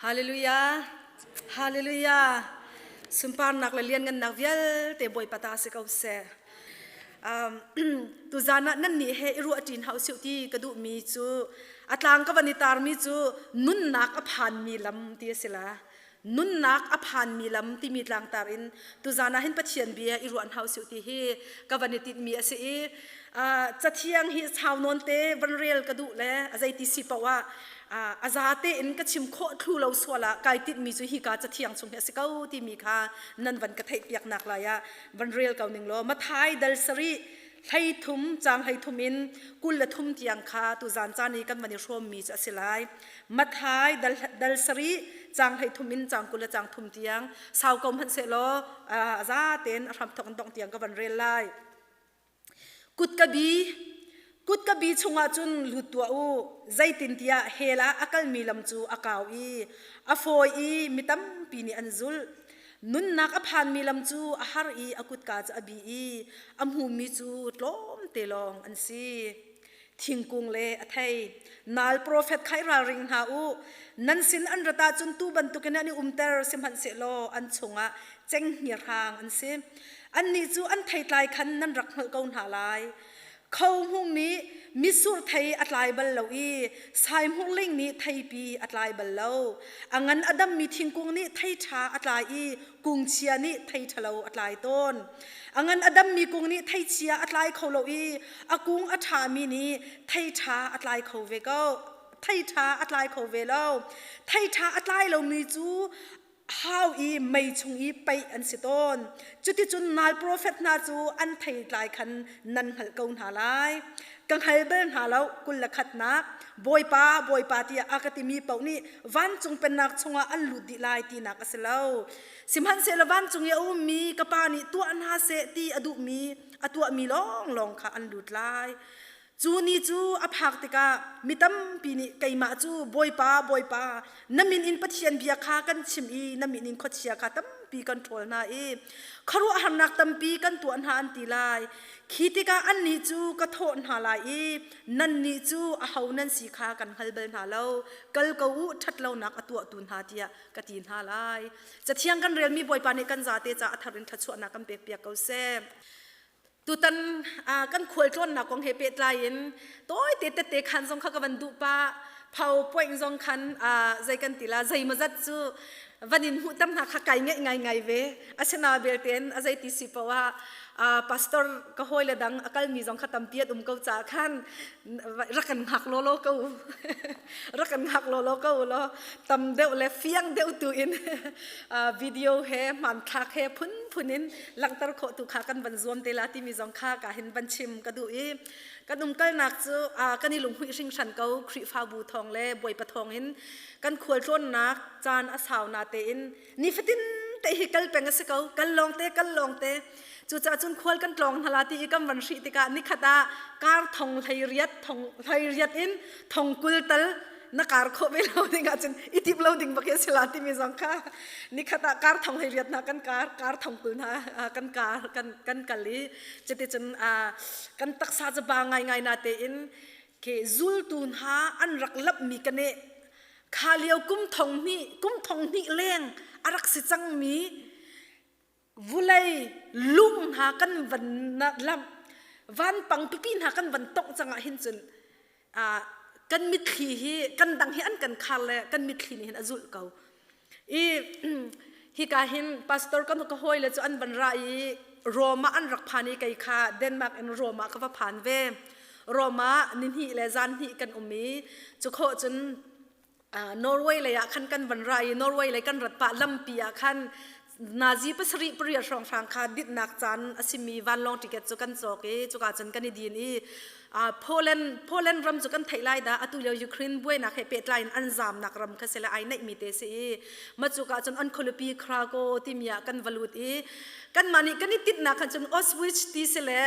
Hallelujah. Hallelujah. Sunparnak le lianngannak vialte Bawipa ta si ko seh. Tuzan ah nan nih he i ruah ṭin hau siu ti ka duhmi cu a tlang ka van i tarmi cu nunnak a phanmi lam ti a si la. Nunnak a phanmi lam timi tlangtar in tuzan ah hin Pathian bia i ruah hau siu ti hi ka van i tinhmi a si i cathiang hi sau nawn te van rel ka duh le a zeiti si paoh ah a zate in ka chim khawh thlu lo sual ah kai tinhmi cu hika cathiang chung hi a si ko timi kha nan van ka theih piak nak lai ah van rel ko ning law Mathai dal sarih 13 caang 13 in 23 tiang kha tuzan caan i kan van i hrawmmi cu a si lai. Mathai dal sarih caang 13 in caang 20 le caang thum tiang sau ko hmanh sehlaw a za tein a hramthok in dongh tiang ka van rel lai. Kutka bi chungah cun lut tuah u, zeitintiah hell ah a kalmi lam cu a kau i a fawi i mi tampi nih an zulh. Nunnak a phanmi lam cu a har i a kutka cu a bi i a hmumi cu tlawmte lawng an si. Thingkung le a thei. Nal profet kha i ralring hna u. Nan sin an rat ahcun tuu bantukin an i umter, sihmanhsehlaw an chungah cenghngia hrang an si. Annih cu an theitlai khan nan rak hngalh ko hna lai. Kho hmung nih mitsur thei a tlai bal lo i saihmurling nih theipi a tlai bal lo. A ngan a dammi thingkung nih thei ṭha a tlai i kung chia nih thei ṭhalo a tlai tawn. A ngan a dammi kung nih thei chia a tlai kho lo i a kung a ṭhami nih thei ṭha a tlai kho ve ko. Thei ṭha a tlai kho ve lo. Thei ṭha a tlai lomi cu hau i mei chung i paih an si tawn. Cuticun nal profet hna cu an theitlai khan nan hngalh ko hna lai. Ka hngal bal hna lo 21nak Bawipa, Bawipa tiah a ka timi paoh nih vancung pennak chungah an lut dih lai tinak a si lo. Sihmanhsehlaw vancung i a ummi ka Pa nih tuah hna seh ti a duhmi a tuahmi lawnglawng kha an lut lai. Cu ni cu a phak tikah mi tampi nih keimah cu Bawipa, Bawipa, na min in Pathian bia kha kan chim i na min in khuachia kha tampi kan ṭhawl hna i khuaruahharnak tampi kan tuah hna an ti lai. Khi tikah annih cu ka thawh hna lai i nannih cu aho nan si kha kan hngal bal hna lo. Kal ko u, ṭhatlonak a tuahtu hna tiah ka ti hna lai. Cathiang kan relmi Bawipa nih kan zate ca a thar in thluachuahnak kan pekpiak ko seh. Tutan kan khualtlawnnak kong he pehtlai in tawite tette khan zong kha ka van duh pah. PowerPoint zong khan zei kan ti la zeimawzat cu van in hmuh tam hna kha kai ngeih ngaingai ve. Asina belte a zeiti si poah ah pastor ka hawile dang a kalmi zong kha tampi an um ko caah khan rak kan hngak lawlaw ko rak kan hngak lawlaw ko law tam deuh le fiang deuh tu in video he hmanthlak he phunphun in langhter khawh tu kha kan van zuam te la timi zong kha ka hin van chim ka duh i kan umkalnak cu kan i lunghmuih hringhran ko. Khrihfabu thawng le Bawipa thawng in kan khualtlawnnak caan a sau na tein nifatin te hi kal peng a si ko, kal lawng te, kal lawng te. Cucaah cun khual kan tlawng hna la ti i kan van hrih tikah nikhat ah kar thong 18, thong 18 in thong 20 tal na kar khawh ve lo ding ahcun i tip lo ding bak hi a si la timi zong kha nikhat ah kar thong 18 hna kan kar, kar thong 20 hna kan kar, kan kal i cuticun kan taksa cu ba ngaingai na tein ke zultu hna an rak lamhmi ka neh kha lio kum thong hnih, kum thong hnih leng a rak si cangmi vulei lung hna kan van lamh, vanpang pipi hna kan van tongh cang ah hin cun kan mitthli hi kan dang hi an kan khar le kan mitthli nih hin a zulh ko. I hika hin pastor kan ka hawi le cu an van ra i Rome ah an rak phan i kei kha Denmark in Rome ah ka va phan ve. Rome ah nihnih le zan hnih kan um i cu khawh cun Norway lei ah khan kan van ra i Norway lei kan rat pah lampi ah khan nazi pasarih pariat hrawnghrang kha dinhnak caan a simi vanlawng ticket cu kan cawk i cuka cun kan i din i Poland ram cu kan theih lai dah, atu lio Ukraine buainak he pehtlai in an zamnak ram kha si le ai neihmi te si i ma cuka cun an khualipi Krakow timi ah kan va lut i kanmah nih kan i tinhnak khan cun Auschwitz ti si le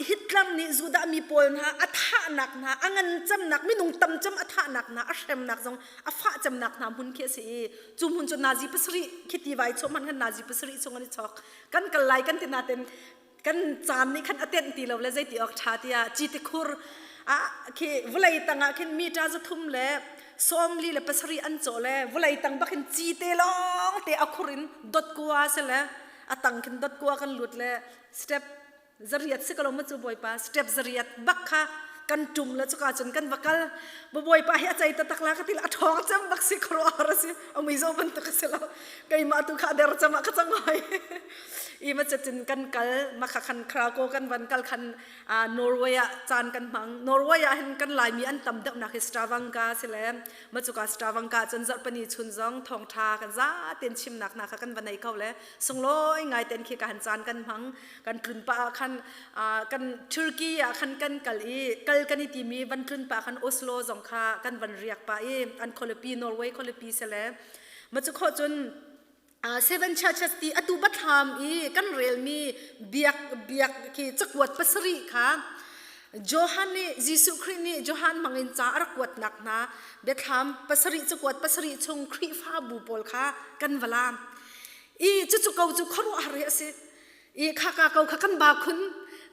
Hitler nih Judah mi pawl hna a thahnak hna, a ngan cemnak, minung tam cem a thahnak hna, a hremnak zong a fah cemnak hna hmun khi a si i cu hmun cu Nazi pasarih khi ti vai chuah hmanh khan Nazi pasarih chung an i chawk. Kan kal lai kan ti nain kan caan nih khan a tenh ti lo le zeiti awk ṭha tiah citi khur ah khi vawlei tangah khin mita 300 le 47 an cawh le vawlei tang bak hin cite lawng te a khur in dot kua si le a tang khin dot kua kan lut le step zariat si ko lo ma cu bawipa step zariat bak kha kan tum le cuka cun kan va kal bawipa hi a cei taktak la ka ti a ṭhawng cem bak si khuaruahhar a si a mui zo bantuk a si lo keimah tu kha der cem ah ka cang hoi i ma cun kan kal ma kha khan Krakow kan van kal khan Norway ah caan kan hmang Norway ah hin kan Laimi an tam deuh nak hi Stavanger si le ma cuka Stavanger cun zarhpani chun zong thawngṭha kan za ten chimnak hna kha kan va nei ko le sunglawi ngai ten khi ka han caan kan hmang kan tlun pah ah khan kan Turkey ah khan kan kal i kal kan i timi van tlun pah khan Oslo zong kha kan van riak pah i an khualipi Norway khualipi sele ma cu khawh cun Seven Churches ti atu bathlam i kan relmi biak biak khi cakuat pasarih kha Johan nih Jesuh Khrih nih Johan hmangin ca a rak kuatnak hna biathlam pasarih cakuat pasarih chung Khrihfabu pawl kha kan va lam i cucu ko cu khuaruahhar hi a si i khaka ko kha kan ba khun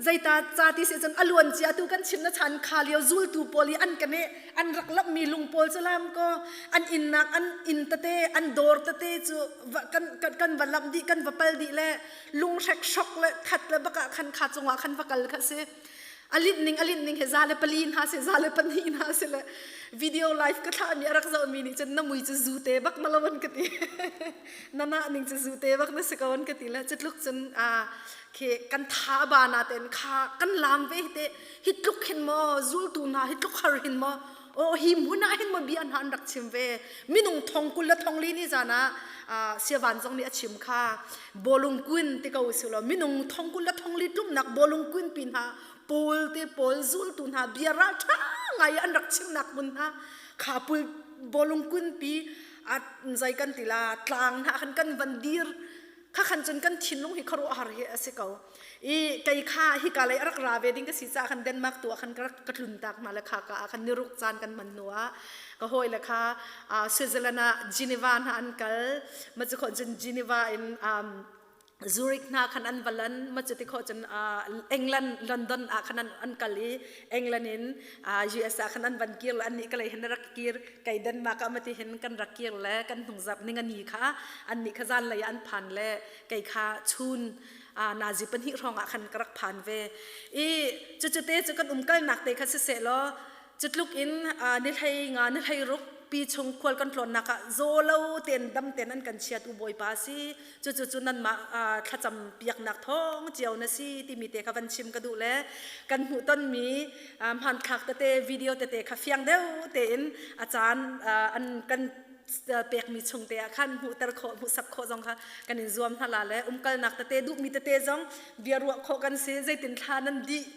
zeita ca ti si cun a luan cia tu kan chim na chan kha lio zultu pawl i an kan i an rak lamhmi lung pawl cu lam ko an innak an inn tete an dawr tete cu kan kan kan va lamh dih kan va pal dih le lunghrek shock le that le baka khan kha cungah khan va kal kha si a linh ning a linh ning he za le pali hna si za le pahnih hna si le video live ka thlah mi a rak zoh mi nih cun na mui cu zu te bak na lo an ka ti na na ning cu zu te bak na si ko an ka ti le cutluk cun a khi kan tha ba na ten kha kan lam ve te hi tluk hin maw zultu hna hi tluk har hin maw o hi hmun ah hin maw bia hna an rak chim ve minung thong kul le thong li ni zan ah siavan zong nih a chim kha bolung kuin ti ko si lo minung thong kul le thong li tlumnak bolung kuin pi hna paul te paul zultu hna bia ral ṭha ngai an rak chimnak hmun hna kha pul bolung kun pi a zai kan ti la tlang hna khan kan van dir kha khan cun kan thinlung hi khuaruahhar hi a si ko i kei kha hi ka lei a rak ra ve ding ka si caah khan Denmark tu ah khan ka rak ka tlun tak hna le kha ka ah khan niruk caan kan hman hnu ah ka hawi le kha Switzerland ah Geneva hna an kal ma cu khon cun Geneva in um, Zurich hna khan an va lan ma cu ti khawh cun England London ah khan an kal i England in US ah khan an van kir le annih ka lei hin rak kir kei Denmark ah mati hin kan rak kir le kan hnungzarh ningani kha annih kha zan lei ah an phan le kei kha chun nazi pahnih hrawng ah khan ka rak phan ve i cucu te cu kan umkalnak te kha siseh law Cutluk in ni hlei nga ni hlei ruk pi chung khual kan tlawnnak ah zaw lo tein dam tein an kan chiatu Bawipa si. Cucu cu nanmah thlacam piaknak thawng cio na si timi te kha van chim ka duh le kan hmuhtonmi hmanthlak tete video tete kha fiang deuh tein a caan an kan pekmi chung te ah khan hmuhter khawh hmuhsak khawh zong kha kan in zuam hna la le umkalnak tete duhmi tete zong bia ruah khawh kan si zeitin thla nan dih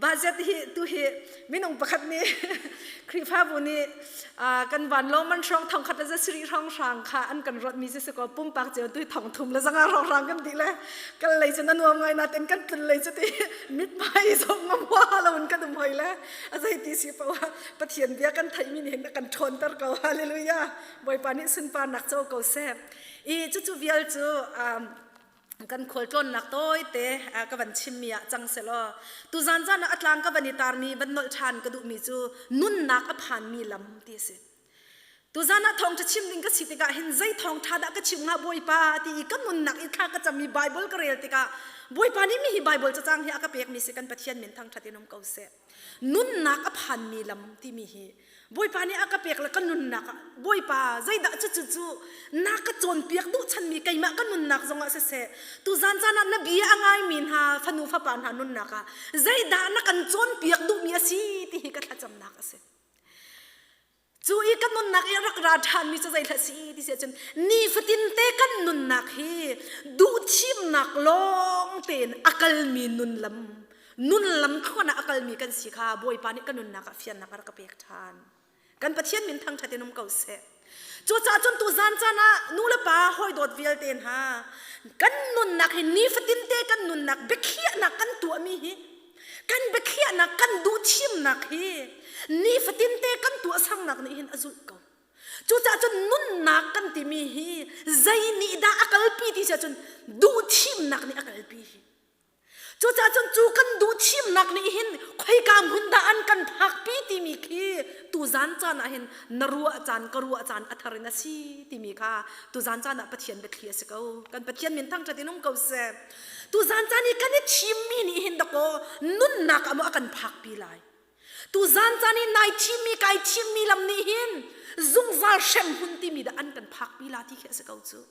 Budget hi tu hi minung pakhat nih Khrihfabu nih kan vanlawng man hrawng thong khat le za sarih hrawng hrang kha an kan ruatmi si ko pumpak cio tu hi thong thum le zanga hrawng hrang kan ti le kal lei cun a nuam ngai natin kan tlun lei cu ti mithmai zong ngam hua lo in kan um hoi le a zei ti si poah Pathian bia kan theihmi nih hin a kan ṭhawnter ko hallelujah Bawipa nih sunparnak co ko seh i cucu vial cu kan khualtlawnnak tawite ka van chimmi ah cang selaw tuzan zan ah a tlang ka van i tarmi van nolh ṭhan ka duhmi cu nunnak a phanmi lam ti a si. Tuzan ah thawngṭha chim ding ka si tikah hin zei thawngṭha dah ka chim hnga Bawipa ti i ka nunnak i thla ka cam i Bible ka rel tikah Bawipa nih mi hi Bible cacang hi a ka pekmi si kan Pathian min thangṭhat in um ko seh. Nunnak a phanmi lam timi hi Bawipa nih a ka pek le ka nunnak ah Bawipa zeidah cucu cu na ka cawnpiak duh chanmi keimah ka nunnak zongah siseh tuzan caan ah na bia a ngaimi hna fanu fapa hna nunnak ah zeidah na kan cawnpiak duhmi a si ti hi ka thlacamnak a si. Cu i ka nunnak i rak ra ṭhanmi cu zeihlah si ti si ahcun nifatin te kan nunnak hi duhthimnak lawng tein a kalmi nunlam nunlam thluan ah a kalmi kan si kha Bawipa nih ka nunnak ah fiannak a rak ka pek ṭhan. Kan Pathian min thangṭhat in um ko seh. Cucaah cun tu zan caan ah nu le pa hawi dawt vialte hna kan nunnak hi nifatin te kan nunnak biakhiahnak kan tuahmi hi kan biakhiahnak kan duhthimnak hi nifatin te kan tuahsernak nih hin a zulh ko. Cucaah cun nunnak kan timi hi zei nih dah a kalpi ti si ahcun duhthimnak nih a kalpi hi. Cucaah cun cu kan duh thimnak nih hin khoika hmun dah an kan phakpi timi khi tuzan caan ah hin na ruah caan ka ruah caan a thar in a si timi kha tuzan caan ah Pathian biathli a si ko. Kan Pathian min thangṭhat in um ko seh. Tuzan caan i kan i thimmi nih hin dakaw nunnak ah maw a kan phakpi lai. Tuzan caan i nai thimmi kai thimmi lam nih hin zungzal hremhmun timi dah an kan phakpi la ti khi a si ko cu.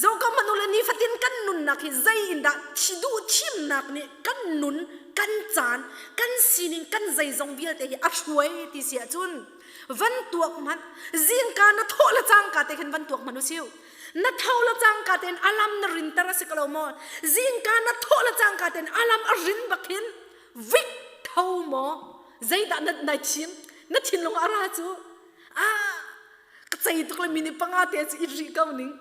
Zoh ko hmanh u le nifatin kan nunnak hi zei in dah thi duh thimnak nih kan nun, kan caan, kan sining, kan zeizong vialte hi a hruai ti si ahcun van tuak hmanh zingka na thawh le cangka te khin van tuak hmanh u siu. Na tho le cangka tein alam na rinter a si ko lo maw? Zingka na thawh le cangka tein alam a rin bak hin vik tho maw? Zeidah na nai thim? Na thinlung a ra cu ah ka cei tuk le minute panga te cu it rih ko ning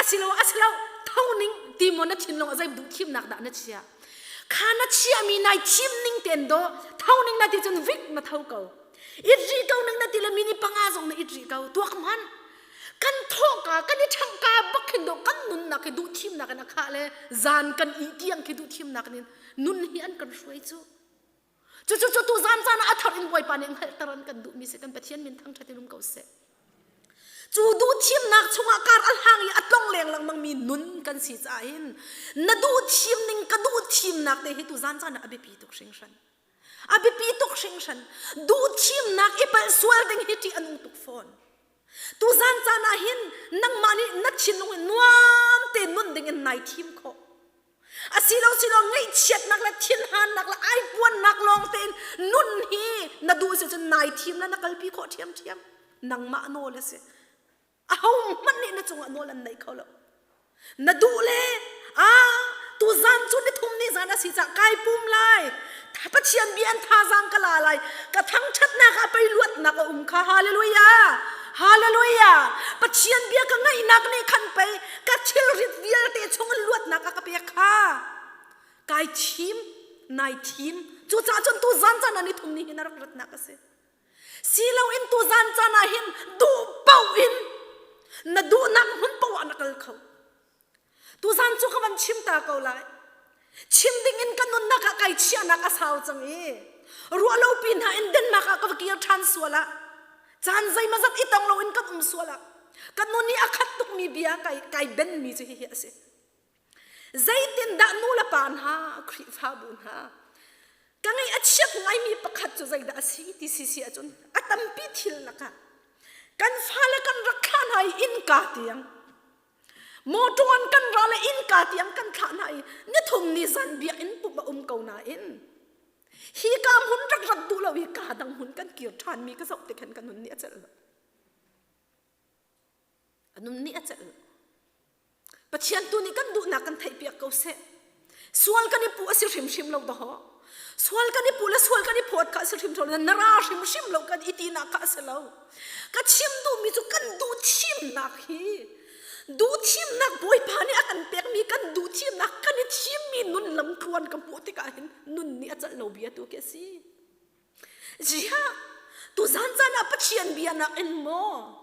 asilo asilo tho ning ti maw na thinlung a zei duh thimnak dah na chia kha na chiami nai thim ning ten do tho ning na ti cun vik na tho ko it rih ko ning na ti le minute panga zong na it rih ko tuak hman kan thawhka kan i ṭhangka bak hin do kan nunnak hi duh thimnak in a khah le zan kan i tiang khi duh thimnak in nun hi an kan hruai cu Cucu cu tu zan caan ah a thar in Bawipa nih hngalhter an kan duhmi si kan Pathian min thangṭhat in um ko seh. Cu duh thimnak chungah kar a hlang i a tlong leng lengmang mi nun kan si caah hin na duh thim ning ka duh thimnak te hi tu zan caan ah a biapi tuk hringhran. A biapi tuk hringhran. Duh thimnak i palh sual ding hi ṭih a nung tuk fawn. Tuzan caan ah hin nangmah nih na thinlung in nuam tein nun ding in nai thim khawh. Asilo silo ngaihchiatnak le thinhannak le aipuannak lawng tein nun hi na duh si cun nai thim le na kalpi khawh ṭhiamṭhiam. Nangmah nawl a si. Aho hmanh nih na cungah nawl an nei kho lo. Na duh le ah tuzan cu nithum ni zan a si cah kai pum lai. Pathian bia an thazaang ka la lai. Ka thangṭhatnak ah pei luatnak a um kha. Hallelujah! Hallelujah! Pathian bia ka ngaihnak nih khan pei ka thilrit vialte chungin luatnak a ka pek kha. Kai thim, nai thim. Cucaah cun tuzan caan ah nithum ni hi na rak ratnak a si. Si loin tuzan caan ah hin duh paoh in na duhnak hmun paoh ah na kal kho. Tuzan cu ka van chim ta ko lai. Chim ding in ka nunnak ah kai chiahnak a sau cang i ruahlopi hna in Denmark ah ka va kir ṭhan sual ah caan zeimazat i tong loin kan um sual ah ka nun i a khat tukmi bia kai, kai benmi cu hihi a si. Zeitindah nu le pa hna, Khrihfabu hna, ka ngaih a chiat ngaimi pakhat cu zeidah a si ti si si ahcun a tampi thil lakah kan fale kan rak thlah hna i innka tiang mawṭaw an kan ra le innka tiang kan thlah hna i nithum ni zan biakinn pumh a um ko nain hi ka hmun rak rat duh lo i ka dang hmun kan kir ṭhanmi ka zoh tik khan ka nun nih a celh lo. A nun nih a celh lo. Pathian tu nih kan duhnak kan theihpiak ko seh. Sual kan i puh a si hrimhrim lo dawh. Sual kan i puh le sual kan i phawt kha a si hrimhrim lo. Na ra hrimhrim lo kan i tinak kha a si lo. Ka chim duhmi cu kan duh thimnak hi duh thimnak Bawipa nih a kan pekmi kan duh thimnak kan i thimmi nun lamtluan ka hmuh tikah hin nun nih a celh lo bia tu khi a si. Ziah tuzan caan ah Pathian bia nak in maw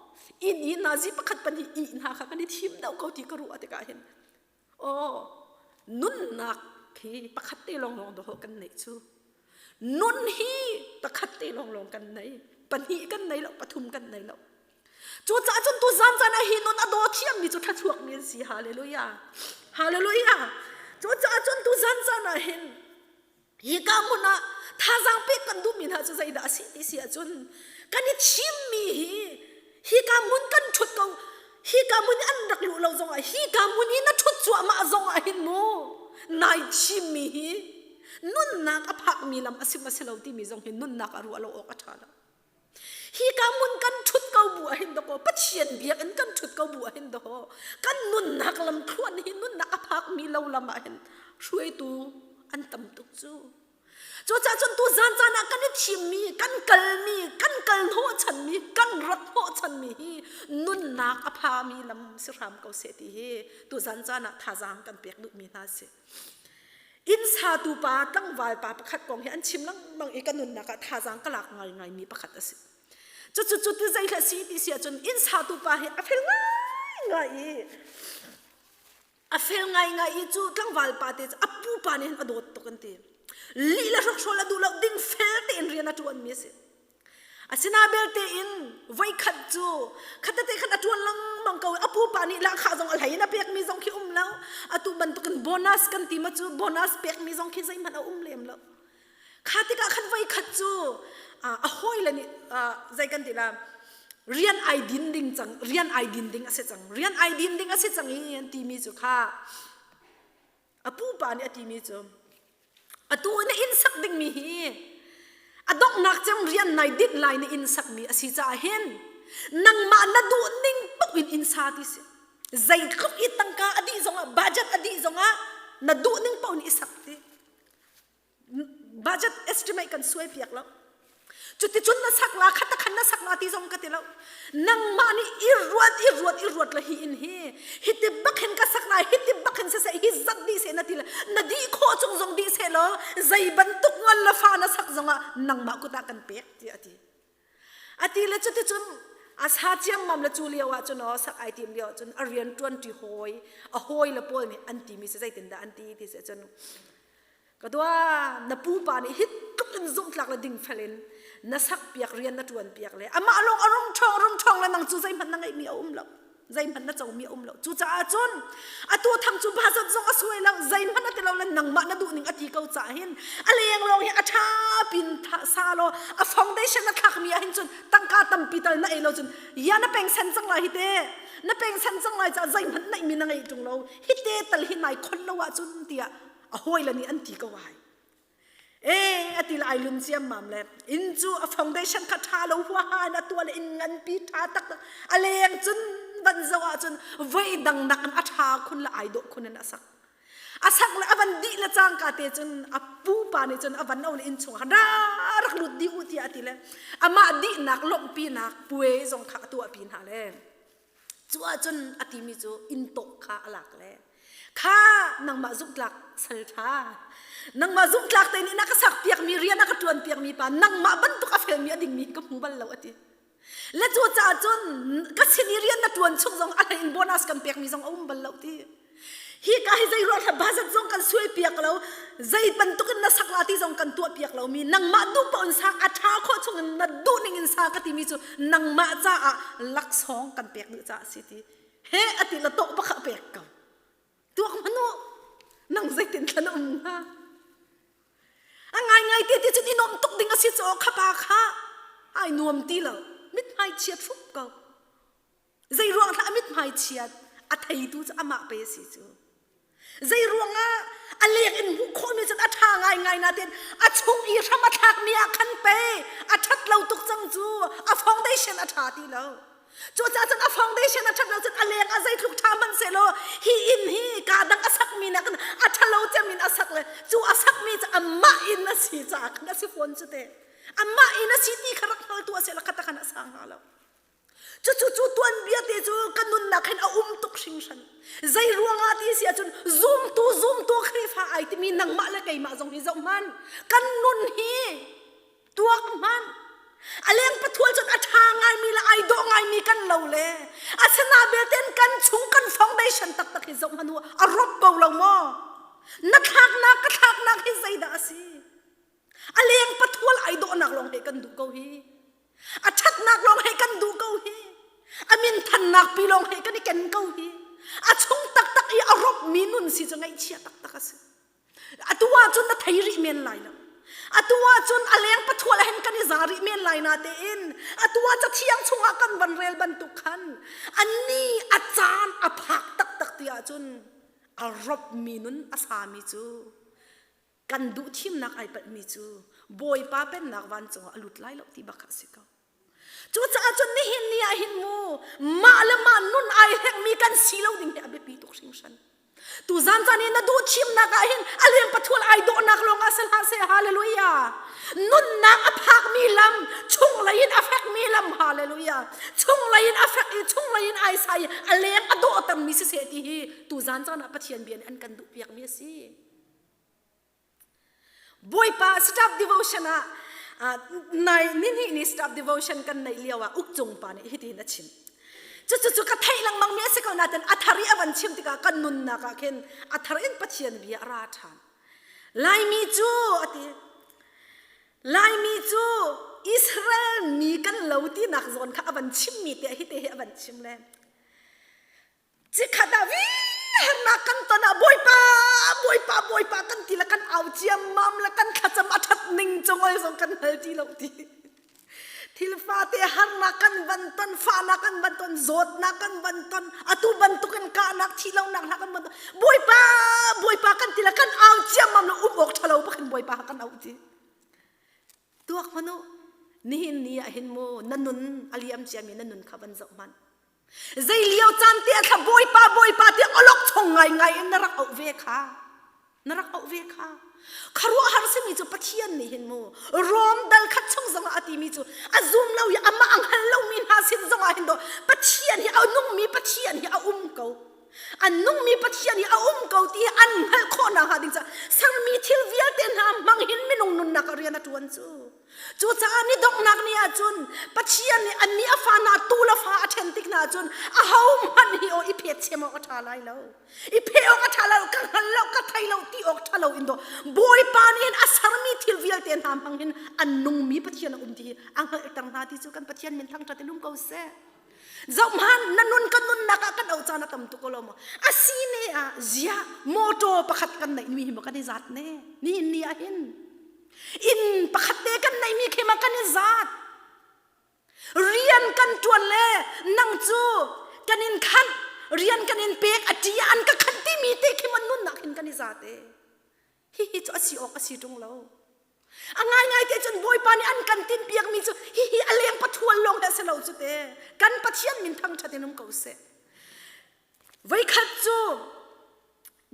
inn i nazi pakhat pahnih ih hna kha kan i thim deuh ko ti ka ruah tikah hin aw nunnak hi pakhat te lawnglawng dawh kan neih cu nun hi pakhat te lawnglawng kan nei pahnih kan nei lo pathum kan nei lo cucaah cun tuzan caan ah hi nun a daw thiammi cu thluachuakmi an si hallelujah hallelujah cucaah cun tuzan caan ah hin Hika hmun ah thazaang pek kan duhmi hna cu zeidah a si ti si ahcun kan i thimmi hi hika hmun kan ṭhut ko hika hmun i an rak luh lo zongah hika hmun i na ṭhut cuahmah zongah hin mu nai thimmi hi nunnak a phakmi lam a si ma si lo timi zong hi nunnak a ruah lo awk a ṭha lo. Hika hmun kan ṭhut ko bu ahhin dakaw Pathian biakinn kan ṭhut ko bu ahhin dakaw kan nunnak lamthluan hi nunnak a phakmi lo lam ah hin hruaitu an tam tuk cu. Cucaah cun tu zan caan ah kan i thimmi, kan kalmi, kan kal hnawhchanmi, kan rat hnawhchanmi hi nunnak a phami lam si hram ko seh ti hi tu zan caan ah thazaang kan pek duhmi hna si. Inn satu pa tlangval pa pakhat kong hi an chim lengmang i ka nunnak ah thazaang ka lak ngaingaimi pakhat a si. Cucu cu ti zei hlah si ti si ahcun inn satu pa hi a fel ngaingai i. A fel ngaingai i cu tlangval pa te cu a pupa nih hin a dawt tuk an ti. Lih le hrokhrawl a duh lo ding fel tein rian a ṭuanmi a si. Asina belte in voikhat cu khatate khan a ṭuan lengmang ko a pupa nih lahkhah zong a hlei in a pekmi zong khi um lo. Atu bantukin bonus kan ti ma cu bonus pekmi zong khi zeihmanh a um lem lo. Kha tikah khan voikhat cu a hawile nih zei kan ti la rian ai din ding cang rian ai din ding a si cang rian ai din ding a si cang i an timi cu kha a pupa nih a timi cu atu na inn sak dingmi hi a donghnak cem rian nai dinh lai na inn sakmi a si caah hin nangmah na duh ning paoh in inn sa ti si zeitluk i tangka a dih zongah budget a dih zongah na duh ning paoh in i sak ti budget estimate kan suai piak lo cuticun na sak la khat khan na sak la ti zong ka ti lo nangmah nih i ruat i ruat i ruat la hi in hi hiti bak hin ka sak lai hiti bak hin siseh hi zat dih seh na ti le na dih khawh chung zong dih seh law zei bantuk ngal la fa na sak zongah nangmah kut ah kan pek tiah a ti A ti le cuticun a sa ciammam le cu lio ah cun aw sak ai tim lio ah cun a rian ṭuanṭi hawi a hawi le pawl nih an timi si zeitindah an ti ti si cun ka dua na pupa nih hi tluk in zumhtlak le dingfel in na sak piak rian na ṭuan piak le amah lawng a rung ṭhawng rung ṭhawng le nang cu zeihmanh na ngeihmi a um lo zeihmanh na comi a um lo cucaah cun atu tham cu bahzat zong a suai lo zeihmanh a ti lo le nangmah na duh ning a ti ko caah hin a leng lawng hi a ṭha pin sa law a foundation a thlakmi ah hin cun tangka tampi tal na ei lo cun ya na pengsen cang lai hi te na pengsen cang lai caah zeihmanh neihmi na ngeih ṭung lo hi te tal hi nai khon lo ahcun tiah a hawile nih an ti ko ai E a ti lai lun ciammam le inn cu a foundation kha ṭha lo huaha in a tuah le inn nganpi ṭha taktak a leng cun van zoh ahcun voi dang nak in a ṭha khun le ai dawh khun in a sak a sak le a van dih le cangka te cun a pupa nih cun a van o le inn chung ah ra rak lut dih u tiah a ti le amah dihnak lawmhpinak puai zong kha a tuahpi hna le Cu ahcun a timi cu inn tawh kha a lak le kha nangmah zumhtlak sal ṭha nangmah zumhtlak te nih na ka sak piakmi rian a ka ṭuan piakmi pa nangmah bantuk a felmi a dingmi ka hmu bal lo a ti le cu caah cun ka sin i rian na ṭuan chung zong a hlei in bonus kan pekmi zong a um bal lo ti hi ka hi zei ruang budget zong kan suai piak lo zei bantuk in na sak la ti zong kan tuah piak lo mi nangmah duh paoh in sa a ṭha khawh chung in na duh ning in sa ka timi cu nangmah caah laksawng kan pek duh caah si ti he ati la tawh bak a pek ko tuak hmanu nang zeitin thlan um hnga a ngai ngai te ti cun i nuam tuk ding a si cu kha pa kha ai nuam ti lo mithmai chiat hrup ko Zei ruang hlah a mithmai chiat a theitu cu amah pe a si cu. Zei ruangah a lek in hmuh khawhmi cun a ṭha ngaingai nain a chung i hram a thlakmi ah khan pe a ṭhat lo tuk cang cu a foundation a ṭha ti lo. Cucaah cun a foundation a ṭhat lo cun a leng ah zeitluk ṭha hmanh sehlaw hi inn hi kaa dang a sakmi nakin a ṭhalo cem in a sak le cu a sakmi cu amah inn a si caah khan a si fawn cu te. Amah inn a si ti kha rak hngaltu a si la kha ta khan a sang hnga lo. Cucu cu tuanbia te cu ka nunnak hin a um tuk hringhran. Zei ruangah ti si ahcun zumtu zumtu Khrihfa ai timi nangmah le keimah zong hi zoh hmanh. Kan nun hi tuak hmanh. A leng pathual cun a ṭha ngaimi le ai dawh ngaimi kan lo le asina belte kan chung kan foundation taktak hi zoh hmanh u a rop ko lo maw? Na thlaknak ka thlaknak hi zeidah a si? A leng pathual ai dawhnak lawng he kan duh ko hi. A ṭhatnak lawng he kan duh ko hi. A minthannak pi lawng he kan i ken ko hi. A chung taktak i a ropmi nun si cu ngaihchia taktak a si. Atu ahcun na thei rih men lai lo. Atu ahcun a leng pathual hen kan i za rih men lai na tein atu ah cathiang chungah kan van rel bantuk khan anni a caan a phak taktak ti ahcun a ropmi nun a sami cu kan duh thimnak ai palhmi cu Bawipa pennak vancung ah a lut lai lo ti bak a si ko. Cucaah cun nihin ni ah hin mu mah le mah nun ai hlengmi kan si lo ding hi a biapi tuk hringhran. Tu zan caan i na duh thimnak ah hin a leng pathual ai dawhnak lawng ah si hlah seh hallelujah. Nunnak a phakmi lam chunglei in a fekmi lam hallelujah. Chunglei in a fek i chunglei in ai sai i a leng a dawh tammi siseh ti hi tu zan caan ah Pathian bia nih an kan duh piakmi a si. Bawipa staff devotion ah nai nihnih ni staff devotion kan neih lio ah ukcung pa nih hitin a chim. Cucu ka theih lengmang mi a si ko nain a thar i a van chim tikah kan nunnak ah khin a thar in Pathian bia a ra ṭhan. Laimi cu a ti. Laimi cu Israel mi kan lo tinak zawn kha a van chimmi te hi te hi a van chim le. Cikhat ah hernak kan ton ah Bawipa Bawipa Bawipa kan ti le kan au ciammam le kan thlacam a ṭhat ning cu ngol zong kan hngal ti lo ti. Thil fate harnak kan van ton, fahnak kan van ton, zawtnak kan van ton, atu bantukin kahnak, thihlonak hna kan van ton. Bawipa Bawipa kan ti le kan au ciammam le um awk ṭhalo bak in Bawipa kan auh ti. Tuak hmanh u, nihin ni ah hin mu na nun a liam ciami na nun kha van zoh hmanh. Zei lio caan te ah thla Bawipa Bawipa tiah awlok chong ngaingai in na rak auh ve kha. Na rak auh ve kha. Khuaruahhar simi cu Pathian nih hin mu Rom dal khat chung zongah a timi cu a zum lo i amah a hngal lomi hna sin zongah hin do Pathian hi a nungmi Pathian hi a um ko. A nungmi Pathian hi a um ko ti an hngalh khawh nakhnga ding caah sermi thil vialte hna hmang hin minung nunnak ah rian a ṭuan cu. Cucaah ni donghnak ni ahcun Pathian nih annih a fa hna tu le fa a ṭhen tik hna ahcun ahohmanh hi aw i phet chem awk a ṭha lai lo. I pheh awk a ṭha lo, ka hngal lo, ka thei lo ti awk ṭha lo in daw Bawipa nih hin a sermi thil vialte hna hmang hin an nungmi Pathian a um ti hi a hngalhter hna ti cu kan Pathian min thangṭhat in um ko seh. Zohhmanh na nun kan nunnak ah kan auh caan a tam tuk lo maw? A si ne ah ziah motor pakhat kan neih mi hi maw kan i zat ne? Nihin ni ah hin Inn pakhat te kan neihmi khi ma kan i zat. Rian kan ṭuan le nang cu kan in khanh, rian kan in pek a ṭi an ka khanh timi te khi ma nunnak hin kan i zat e. Hihi cu a si awk a si ṭung lo. A ngaingai te cun Bawipa nih an kan tinhpiakmi cu hihi a leng pathual lawng he a si lo cu te. Kan Pathian min thangṭhat in um ko seh. Voikhat cu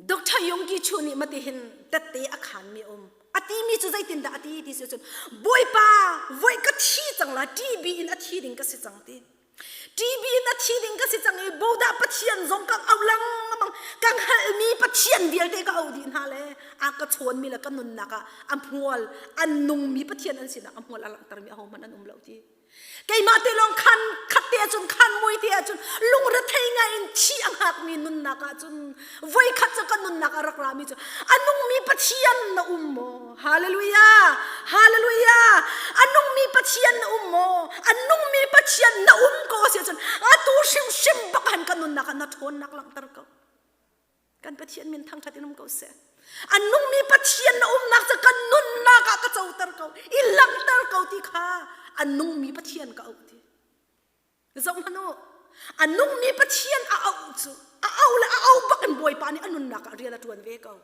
Dr. Yonggi Chu nih matihin tette a khanmi a um. A timi cu zeitindah a ti ti si cun Bawipa voi ka thi cang la TB in a thi ding ka si cang ti. TB in a thi ding ka si cang i bodah Pathian zong ka auh lengmang ka hngalhmi Pathian vialte ka auh dih hna le a ka chawnmi le ka nunnak ah a hmual an nungmi Pathian an sinak a hmual a langhtermi ahohmanh an um lo ti. Keimah te lawng khan khat te ahcun khan mui te ahcun lungrethei ngai in thi a hngakmi nunnak ahcun voikhat cu ka nunnak a rak rami cu a nungmi Pathian na um maw? Hallelujah! Hallelujah! A nungmi Pathian na um maw? A nungmi Pathian na um ko a si ahcun atu hrimhrim bak han ka nunnak ah na ṭhawnnak langhter ko. Kan Pathian min thangṭhat in um ko seh. A nungmi Pathian na umnak cu kan nunnak ah ka coter ko, i langhter ko ti kha a nungmi Pathian ka auh ti. Zoh hmanh u, a nungmi Pathian a auh cu a auh le a auh bak in Bawipa nih a nunnak ah rian a ṭuan ve ko.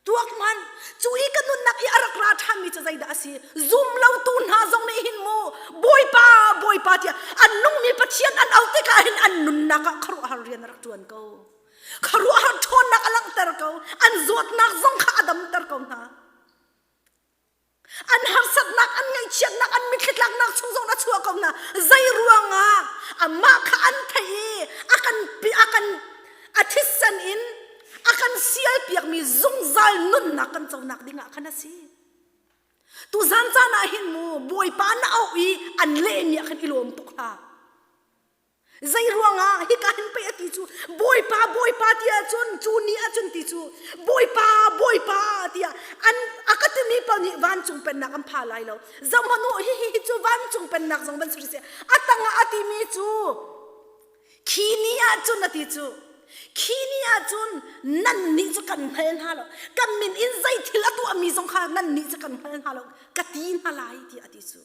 Tuak hmanh, cu i ka nunnak i a rak ra ṭhanmi cu zeidah a si? Zum lotu hna zong nih hin mu Bawipa, Bawipa tiah an nungmi Pathian an auh tikah hin an nunnak ah khuaruahhar rian a rak ṭuan ko. Khuaruahhar ṭhawnnak a langhter ko. An zawtnak zong kha a damter ko hna. An harsatnak, an ngaihchiatnak, an mitthli tlaknak chung zong a chuah ko hna. Zei ruangah amah kha an theih i a kan a kan a thisen in a kan sialpiakmi zungzal nunnak kan conak dingah khan a si. Tuzan caan ah hin mu Bawipa na auh i an lehmi ah khan i lawm tuk hlah. Zei ruangah hika hin pei a ti cu Bawipa Bawipa ti ahcun cu ni ahcun ti cu Bawipa Bawipa tiah an a ka timi paoh nih vancung pennak an pha lai lo. Zohhmanh u hihi hi cu vancung pennak zong van si seh a tangah a timi cu khi ni ahcun a ti cu khi ni ahcun nan nih cu kan hngal hna lo kan min in zei thil a tuahmi zong kha nan nih cu kan hngal hna lo ka ti hna lai tiah a ti cu.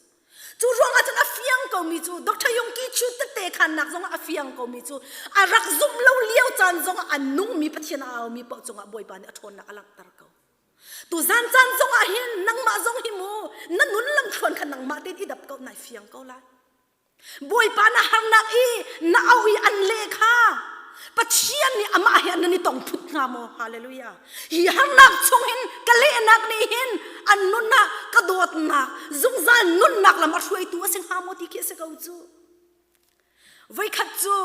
Cu ruangah cun a fiang komi cu Dr. Yong Ki Chu tette khannak zongah a fiang komi cu a rak zumh lo lio caan zongah a nungmi Pathian a aumi paoh cungah Bawipa nih a ṭhawnnak a langhter ko. Tu zan caan zongah hin nangmah zong hi mu na nun lamthluan kha nangmah tein i dap ko nai fiang ko lai. Bawipa na harnak i na auh i an leh kha Pathian nih amah he nan i tong phut hnga maw? Hallelujah. Hi harnak chung hin ka lehnak nih hin an nunnak ka dawtnak zungzal nunnak lam a hruaitu a si hnga maw ti khi a si ko cu. Voikhat cu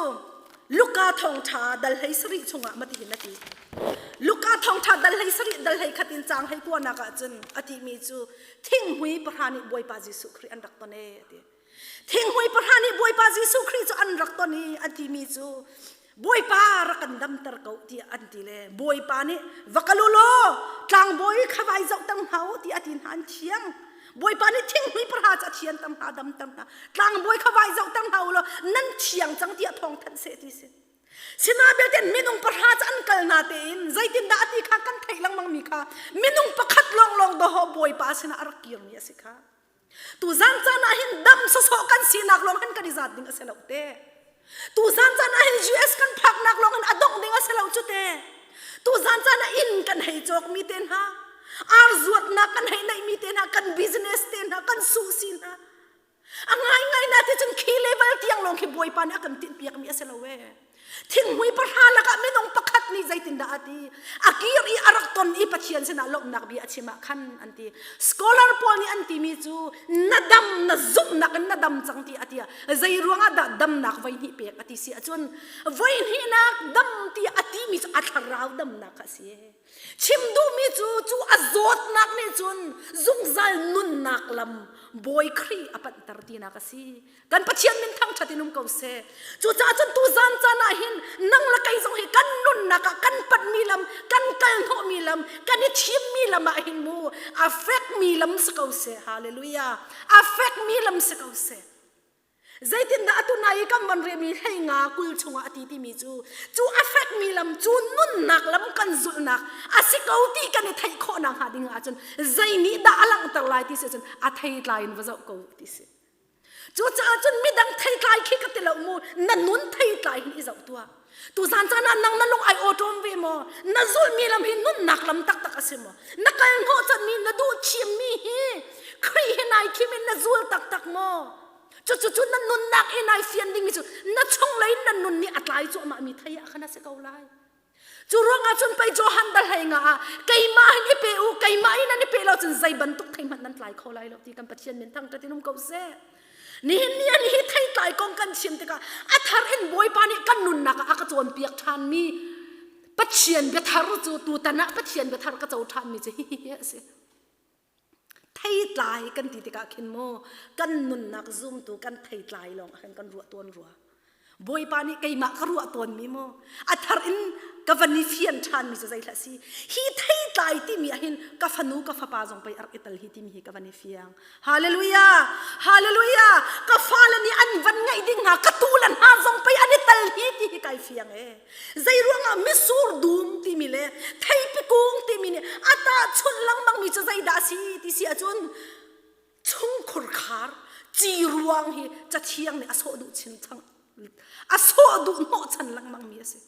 Luka thawngṭha dal hlei sarih chungah matihin a ti. Luka thawngṭha dal hlei sarih dal hlei khat in caang hlei kuanak ah cun a timi cu thinghmui pahra nih Bawipa Jesuh Khrih an rak ton ee a ti. Thinghmui pahra nih Bawipa Jesuh Khrih cu an. an rak ton i an timi cu Bawipa rak kan damter ko tiah an ti le Bawipa nih va kal u law tlangbawi kha vai zohter hna u tiah a ti hna an thiang. Bawipa nih thinghmui pahra cu a thianter hna a damter hna. Tlangbawi kha vai zohter hna u law nan thiang cang tiah thawng thanh seh ti si. Sina belte minung pahra cu an kal na tein zeitindah a ti kha kan theih lengmang mi kha minung pakhat lawnglawng dawhawh Bawipa sinah a rak kirmi a si kha. Tu zan caan ah hin dam sawsawh kan sinak lawng hin kan i zat ding a si lo te. Tu zan caan ah hin US kan phaknak lawng in a dongh ding a si lo cu te. Tu zan caan ah inn kan hei cawkmi te hna, ar zuatnak kan hei neihmi te hna, kan business te hna, kan suhsi hna, A ngaingai na ti cun khi level tiang lawng khi Bawipa nih a kan tinhpiakmi a si lo ee. Thinghmui pahra lakah minung pakhat nih zeitindah a ti? A kir i a rak ton i Pathian sinah lawmhnak bia a chim ah khan an ti. Scholar pawl nih an timi cu na dam na zumhnak in na dam cang ti a ti. Zei ruangah dah damnak voi hnih pek a ti si ahcun voi hnihnak dam ti a timi cu a thlarau damnak kha a si. Chim duhmi cu cu a zawtnak nih cun zungzal nunnak lam Bawi Khrih a panhter tinak a si. Kan Pathian min thangṭhat in um ko seh. Cucaah cun tu zan caan ah hin nang le kei zong hi kan nunnak ah kan panhmi lam, kan kal hnawhmi lam, kan i thimmi lam ah hin mu a fekmi lam si ko seh. Hallelujah. A fekmi lam si ko seh. Zeitindah atu nai i kan van remi hleinga 20 chungah a ti timi cu cu a fekmi lam cu nunnak lam kan zulhnak a si ko ti kan i theih khawhnak hnga ding ahcun zei nih dah a langhter lai ti si cun a theitlai in va zoh ko ti si. Cucaah cun midang theitlai khi ka ti lo mu na nun theitlai hin i zoh tuah. Tuzan caan ah nang na lung ai awṭawm ve maw? Na zulhmi lam hi nunnak lam taktak a si maw? Na kal hnawhchanmi na duh thimmi hi Khrih hi nai thim in na zul taktak maw? Cucu cu na nunnak i nai fian dingmi cu na chunglei in na nun nih a tlai cuahmahmi thei ah khan a si ko lai. Cu ruangah cun pei Johan dal hlei nga ah keimah hin i pe u keimah in nan i pe lo cun zei bantuk thei hmanh nan tlai kho lai lo ti kan Pathian min thangṭhat in um ko seh. Nihin ni an hi theitlai kong kan chim tikah a thar in Bawipa nih kan nunnak ah a ka cawnpiak ṭhanmi Pathian biathar cu tutan ah Pathian biathar ka co ṭhanmi cu hihi a si. Theitlai kan ti tikah khin mu kan nunnak zumtu kan theitlai lawng ah khan kan ruah tawn rua. Bawipa nih keimah ka ruah tawnmi mu a thar in ka van i fian ṭhanmi cu zeihlah si hi theitlai timi ah hin ka fanu ka fapa zong pei a rak i tal hi timi hi ka van i fiang hallelujah hallelujah ka fale nih an van ngeih ding hna ka tu le hna zong pei an i tal hi ti hi kai fiang e zei ruangah misur dum timi le theipi kung timi nih a tahchunh lengmangmi cu zeidah a si ti si ahcun chungkhur khar ci ruang hi cathiang nih a sawh duh chin chang a sawh duh hnawhchan lengmang mi a si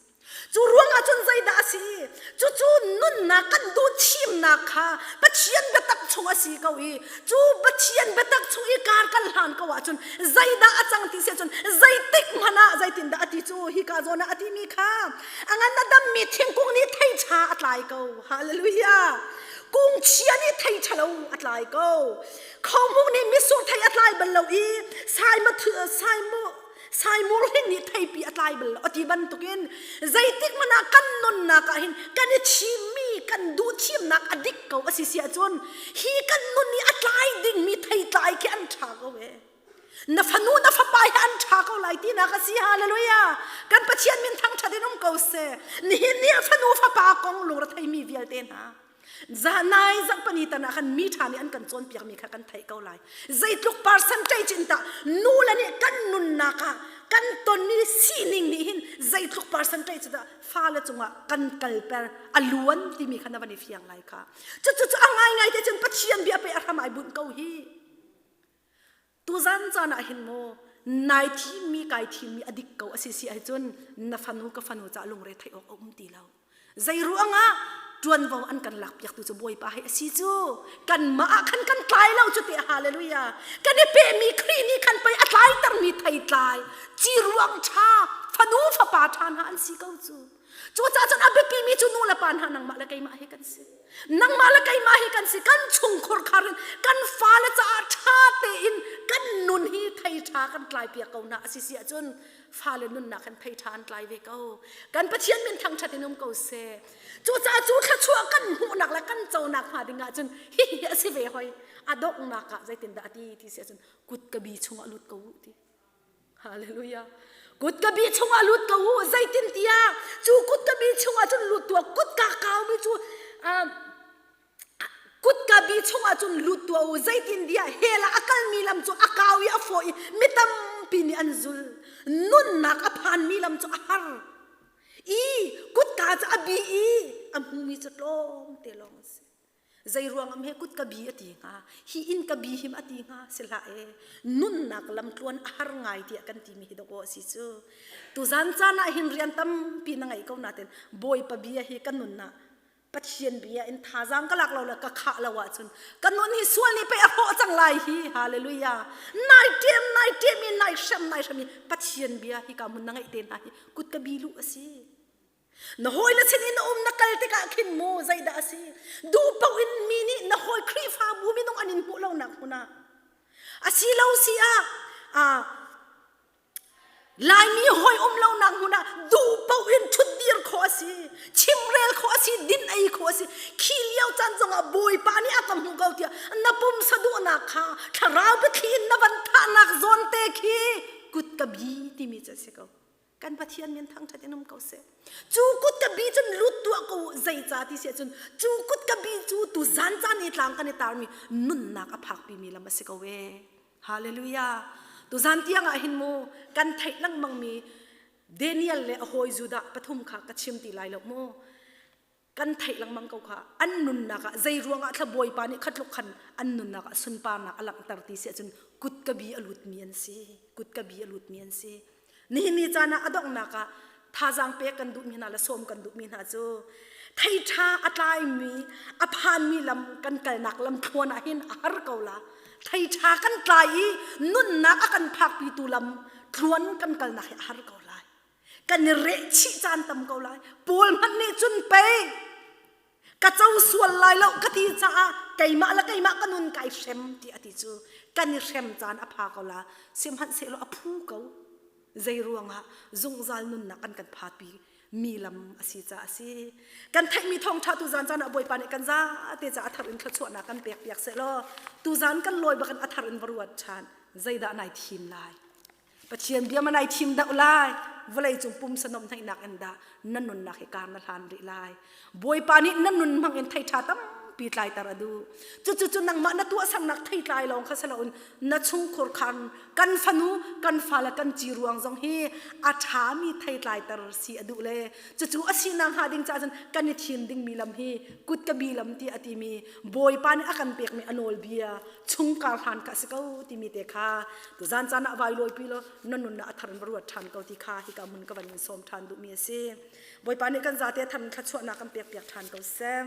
cu ruangah cun zeidah a si cucu nunnak kan duh thimnak kha Pathian biatak chung a si ko i cu Pathian biatak chung i kar kan hlan ko ahcun zeidah a cang ti si ahcun zeitik hmanh ah zeitindah a ti cu hika zawn ah a timi kha a ngan a dammi thingkung nih thei ṭha a tlai ko hallelujah Kung chia nih thei ṭhalo a tlai ko. Khohmuk nih mitsur thei a tlai bal lo i saimur hling nih theipi a tlai bal lo a ti bantukin zeitik hmanh ah kan nunnak ah hin kan i thimmi kan duh thimnak a dik ko a si si ahcun hi kan nun i a tlai dingmi theitlai khi an ṭha ko ee. Na fanu na fapa hi an ṭha ko lai tinak a si hallelujah kan Pathian min thangṭhat in um ko seh nihin ni ah fanu fapa kong lungretheimi vialte hna nai zarhpani tan ah khan mi ṭha nih an kan cawnpiakmi kha kan theih ko lai zeitluk percentage in tah nu le nih kan nunnak ah kan tonmi sining nih hin zeitluk percentage dah fale cungah kan kalper a luan timi kha na van i fiang lai kha cucu cu a ngaingai te cun Pathian bia pe a hram ai bunh ko hi Tuzan caan ah hin maw nai thimmi kai thimmi a dik ko a si si ahcun na fanu ka fanu ca lungre theih awk a um ti lo. Zei ruangah ṭuanvo an kan lakpiaktu cu Bawipa hi a si cu kanmah ah khan kan tlai lo cu te hallelujah kan i pehmi Khrih nih khan pei a tlaitermi theitlai ci ruang ṭha fanu fapa ṭha hna an si ko cu Cucaah cun a biapimi cu nu le pa hna nangmah le keimah hi kan si. Nangmah le keimah hi kan si. Kan chungkhur khar in kan fale caah ṭha tein kan nun hi thei ṭha kan tlai piak ko hna a si si ahcun fale nunnak hin thei ṭha an tlai ve ko. Kan Pathian min thangṭhat in um ko seh. Cucaah cu thluachuah kan hmuhnak le kan conak hnga ding ahcun hihi a si ve hoi. A donghnak ah zeitindah a ti ti si ahcun kut ka bi chungah lut ko u ti. Hallelujah. Kutka bi chungah lut ko u, zeitintiah cu kutka bi chungah cun lut tuah, kutka kaumi cu kutka bi chungah cun lut tuah u, zeitintiah hell ah a kalmi lam cu a kau i a fawi i mi tampi nih an zul. Nunnak a phanmi lam cu a har i kutka cu a bi i a hmumi cu tlawmte lawng an si. Zei ruangah hme kut ka bi a ti hnga? Hi inn ka bi him a ti hnga? Si hlah e. Nunnak lamtluan a har ngai tiah kan timi hi dawkaw a si cu. Tuzan caan ah hin rian tampi na ngei ko nain Bawipa bia hi ka nun ah Pathian bia in thazaang ka lak lo le ka khah lo ahcun ka nun hi sual nih pei a hrawh cang lai hi. Hallelujah. Nai ṭem nai ṭem i nai hrem nai hrem i Pathian bia hi ka mun na ngeih te hna hi kut ka bi luh a si. Na hawile sin in na um na kal tikah khin mu zeidah a si? Duh paoh in mi nih na hawi Khrihfabu minung an in hmuh lonak hmun ah a si lo si ah Laimi hawi um lonak hmun ah duh paoh in ṭhutdir khawh a si, chimrel khawh a si, din ei khawh a si. Khi lio caan zongah Bawipa nih a ka hmuh ko tiah na pumsa duhnak kha thlarau biathli in na van thahnak zawn te khi kut ka bi timi cu a si ko. Kan Pathian min thangṭhat in um ko seh. Cu kut ka bi cun lut tuah ko u zeica ti si ahcun cu kut ka bi cu tu zan caan i tlang kan i tarmi nunnak a phakpimi lam a si ko ee. Hallelujah. Tu zan tiang ah hin mu kan theih lengmangmi Daniel le a hawi Judah pathum kha ka chim ti lai lo mu. Kan theih lengmang ko kha an nunnak ah zei ruangah thla Bawipa nih khatluk khan an nunnak ah sunparnak a langhter ti si ahcun kut ka bi a lutmi an si. Kut ka bi a lutmi an si. Nihin ni caan ah a donghnak ah thazaang pek kan duhmi hna le sawm kan duhmi hna cu thei ṭha a tlaimi a phanmi lam kan kalnak lam thluan ah hin a har ko la. Thei ṭha kan tlai i nunnak a kan phakpitu lam tluan kan kalnak hi a har ko lai. Kan i reh chih caan tam ko lai. Paul hmanh nih cun pei ka co sual lai lo ka ti caah keimah le keimah ka nun kai hrem ti a ti cu kan i hrem caan a pha ko la sihmanhsehlaw a phu ko zei ruangah zungzal nunnak kan kan phatpi mi lam a si caah a si kan theihmi thawngṭha tu zan caan ah Bawipa nih kan zate caah a thar in thluachuahnak kan pek piak seh law tu zan kan lawi bakin a thar in va ruat ṭhan zeidah nai thim lai Pathian bia ma nai thim deuh lai vawlei cung pumsa nuamhnak in dah na nunnak hi kar na hlan rih lai Bawipa nih na nun hmang in thei ṭha tampi tlaiter a duh cucu cu nangmah na tuahsernak thei tlai lawng kha si loin na chungkhur khan kan fanu kan fale kan ci ruang zong hi a ṭhami thei tlaiter si a duh le cucu a sinak hnga ding caah cun kan i thim dingmi lam hi kutka bi lam ti a timi Bawipa nih a kan pekmi a nawlbia chungkar hlan kha a si ko timi te kha tuzan caan ah vai lawipi law na nunnak a thar in va ruat ṭhan ko ti kha hika hmun ka van in sawm ṭhan duhmi a si. Bawipa nih kan zate a thar in thluachuahnak kan pek piak ṭhan ko seh.